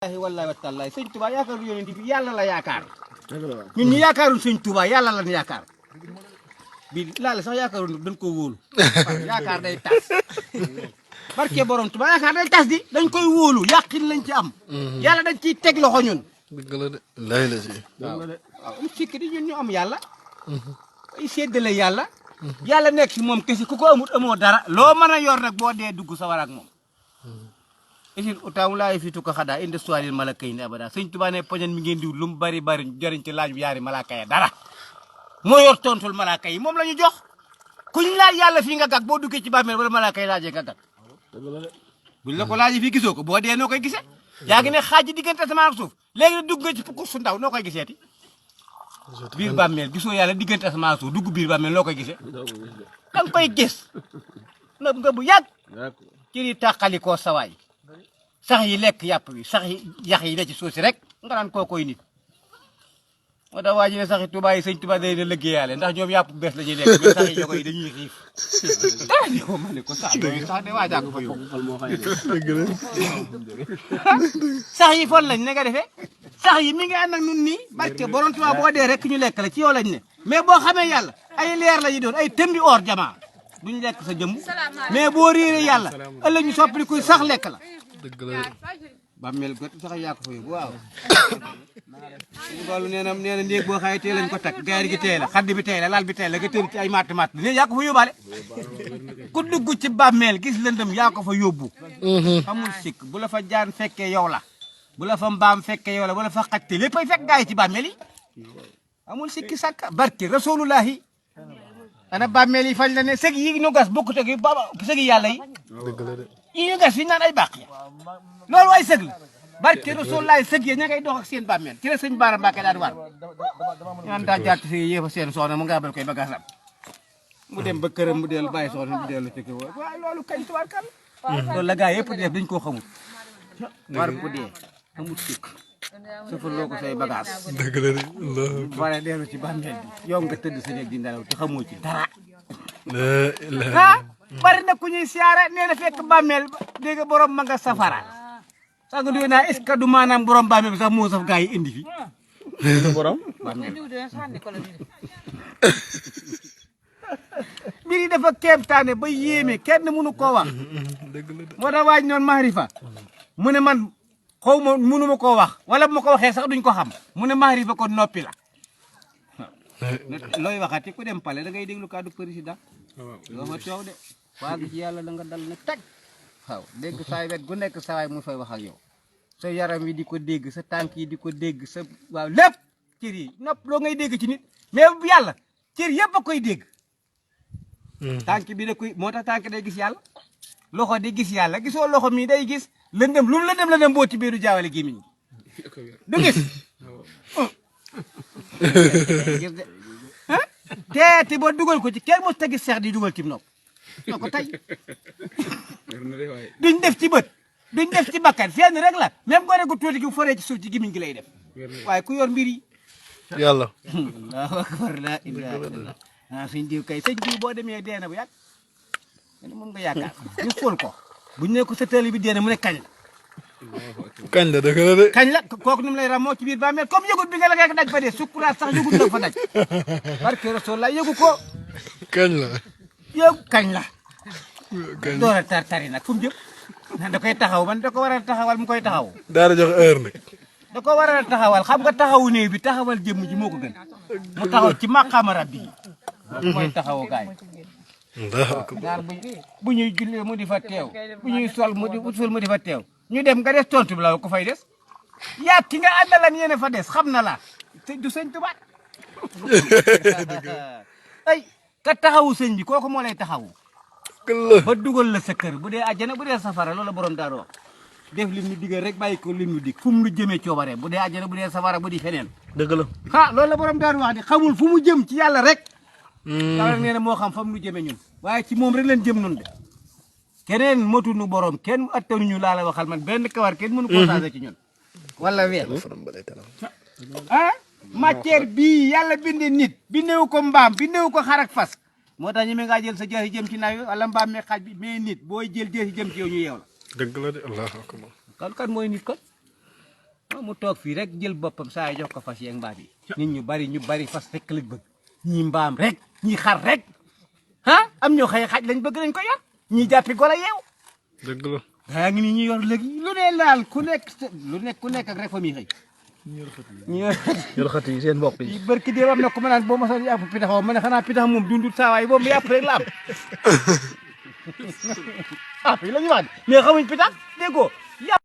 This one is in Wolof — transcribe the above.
wallahi wa taala sëñ Touba yaakaaru yonent bi yàlla la yaakaar ñun ñu yaakaarul sëñ Touba yàlla lan yaakaar bi laale sax yaakaaru dañ ko wóolu yaakaar day tas barke borom Touba yaakaar day tas di dañ koy wóolu yàqin lañ ci am yàlla dañ ciy teg loxo ñun dëgg la de lay la si waaw sikki di ñun ñu am yàlla ay séddale yàlla yàlla nekk si moom kese ku ko amut amoo dara loo mën a yor nag boo dee dugg sa war ak moom isil utaw laay fitu ko xadaa inde soiril malaka yi ne abada sëñ Tuubaa ne poñan mi ngeen diw lu mu bari bari jëriñ ci laaj bi yaari malaka ya dara moo yor tontul malaka yi moom la ñu jox kuñ laaj yàlla fii nga gag boo duggee ci bàmmeel wala malaka yi laajee nga gag buñ la ko laajee fii gisoo ko boo dee noo koy gisee yaa ngi ne xaaj diggante asamaan ak suuf léegi nag dugg nga ci pukk su ndaw noo koy giseeti biir bàmmeel gisoo yàlla diggante asamaan ak suuf dugg biir bàmmeel noo koy gisee da nga koy gis nëb nga bu yàgg ci di tàqali koo sawaay sax yi lekk yàpp wi sax yi yax yi ne ci suuf si rek nga naan kookoy nit moo tax waa ji ne saxi Tuubaa yi sëñ Tuubaa day na liggéeyaale ndax ñoom yàpp bu bees la ñuy lekk mais sax yi jogo yi dañuy xiif yow ma ne ko sax yooyu sax de waa jàkk fa yóbbu sax yi fon lañ ne nga defee sax yi mi ngi ànd ak nun nii barke borom Tuubaa boo dee rek ñu lekk la ci yow lañ ne mais boo xamee yàlla ay leer la ñu doon ay tëmbi or jamaa duñ lekk sa jëmm mais boo réeree yàlla ëllëg ñu soppali kuy sax lekk la dëgg la bàmmeel got sax yaa ko fa yóbbu waaw loolu nee na néeg boo xaye tee lañ ko takk gaari gi tee la xadd bi tee la lal bi tee la nga tëri ci ay matt matt ne yaa ko fa yóbbaale ku dugg ci bàmmeel gis lëndëm yaa ko fa yóbbu amul sikk bu la fa jaan fekkee yow la bu la fa mbaam fekkee yow la bu la fa xatte léppay fekk gaa yi ci bàmmeel yi amul sikki sàkka barke rasulullahi ana bàmmeel yi fañ la ne sëg yi ñu gas bokkut ak sëg yi yàlla yi dëgg la de yi ñu gas fi naan ay bàq ya loolu ay sëg la barke Rasulullaay sëg ya ña ngay dox ak seen bàmmeel ci la sëñ Baara Mbàkke daal di war ñaan daa jàtt si yéefa seen soxna mu nga bal koy bagaasam mu dem ba këram mu dellu bàyyi soxna mu dellu ci kii waaye loolu kañ tubaar kan loolu la gaa yëpp def dañ koo xamul war ko dee amul sikk sëfal loo ko say bagage dëgg la de wala dellu ci bàmmeel bi yow nga tëdd sa néeg di nelaw te xamoo ci dara la ah bari na ku ñuy siyaara nee na fekk bàmmeel dégg nga borom ma nga safara sax nga duwee naa est-ce que du maanaam borom bàmmeel bi sax moo saf gaa yi indi fi borom bàmmeel mbir yi dafa kéemtaane ba yéeme kenn mënu koo wax dëgg la de moo tax waaj noonu maarifa mu ne man xaw ma mënu ma koo wax wala bu ma ko waxee sax duñ ko xam mu ne maarifa kon noppi la looy waxati ku dem pale da ngay déglu kàddu président loo fa coow de waa gi ci yàlla da nga dal ne teg waaw dégg saay wet gu nekk sawaay mu fay wax ak yow sa yaram wi di ko dégg sa tànk yi di ko dégg sa waaw lépp cër yi nopp loo ngay dégg ci nit mais bu yàlla cër yëpp a koy dégg tànk bi da koy moo tax tànk day gis yàlla loxo di gis yàlla gisoo loxo mi day gis lëndëm lu mu lëndëm boo ci biiru jaawale gémmiñ du gis gis de teeti ba dugal ko ci kenn mos ta gis seex di dugal ci nopp noo ko tey duñ def ci bët duñ def ci bakkan fenn rek la même gone gu tuuti gi foree ci suuf ci gémmiñ gi lay def waaye ku yor mbir yi yàlla allahu akbar la ilaha illallah suñ diw kay sëñ diw boo demee deena bu yàgg ne moom nga yaakaar ñu fóol ko buñ ne ko sa tëli bi deena mu ne kañ la kañ la dëgg la de kañ la kooku ni mu lay ramoo ci biir ba mel comme yëgut bi nga la ngay daj fa dee sukkuraat sax yëgut la fa daj barke Rasul la yëgu ko kañ la yëgu kañ la kañ door a tartari nag fu mu jëm na da koy taxaw man da ko war a taxawal mu koy taxaw daara jox heure nag da ko war a taxawal xam nga taxawu néew bi taxawal jëmm ji moo ko gën mu taxaw ci maqaama rabbi yi mooy taxawu gaay daal bu ñuy jullee mu di fa teew bu ñuy sol mu di fa teew ñu dem nga des tontu bi la ko fay des yaa ki nga àndalan yéene fa des xam na la du sëñ Tuubaa ay ka taxawu sëñ bi kooku moo lay taxawu ba dugal la sa kër bu dee àjjana bu dee safara loolu borom daal wax def lim nu digal rek bàyyi ko lim nu dig fu mu nu jëmee coobare bu dee àjjana bu dee safara bu di feneen dëgg la ah loolu la borom daal wax di xamul fu mu jëm ci yàlla rek yàlla nee na moo xam fa mu nu jëmee ñun waaye ci moom rek leen jëm nun de keneen motuñu borom kenn attanuñu laa la waxal man benn kawar kenn mënu ko changé ci ñun wala weer ah matière bii yàlla bindee nit bindewu ko mbaam bindewu ko xar ak fas moo tax ñu me ngaa jël sa jeexi jëm ci naw wala mbaam mi xaaj bi mais nit booy jël jeexi jëm ci yow ñu yeew la dëgg la de allahu akbar kan mooy nit kon mu toog fii rek jël boppam saa jox ko fas yeeg mbaam yi nit ñu bari fas rek lañ bëgg ñii mbaam rek ñii xar rek ah am ñoo xëy xaj lañ bëgg nañ ko yor ñii jàppi golo yeew dëgg la. daa ngi nii ñu yor léegi lu ne laal ku nekk ak rek fa muy xëy ñu yor xat yi seen bopp yi. barki dee am na ko ma naan boo ma soon yàpp pitax ma ne xanaa pitax moom dundul saa waay boobu yàpp rek la am ah fii la ñu wax mais xamuñ pitax déggoo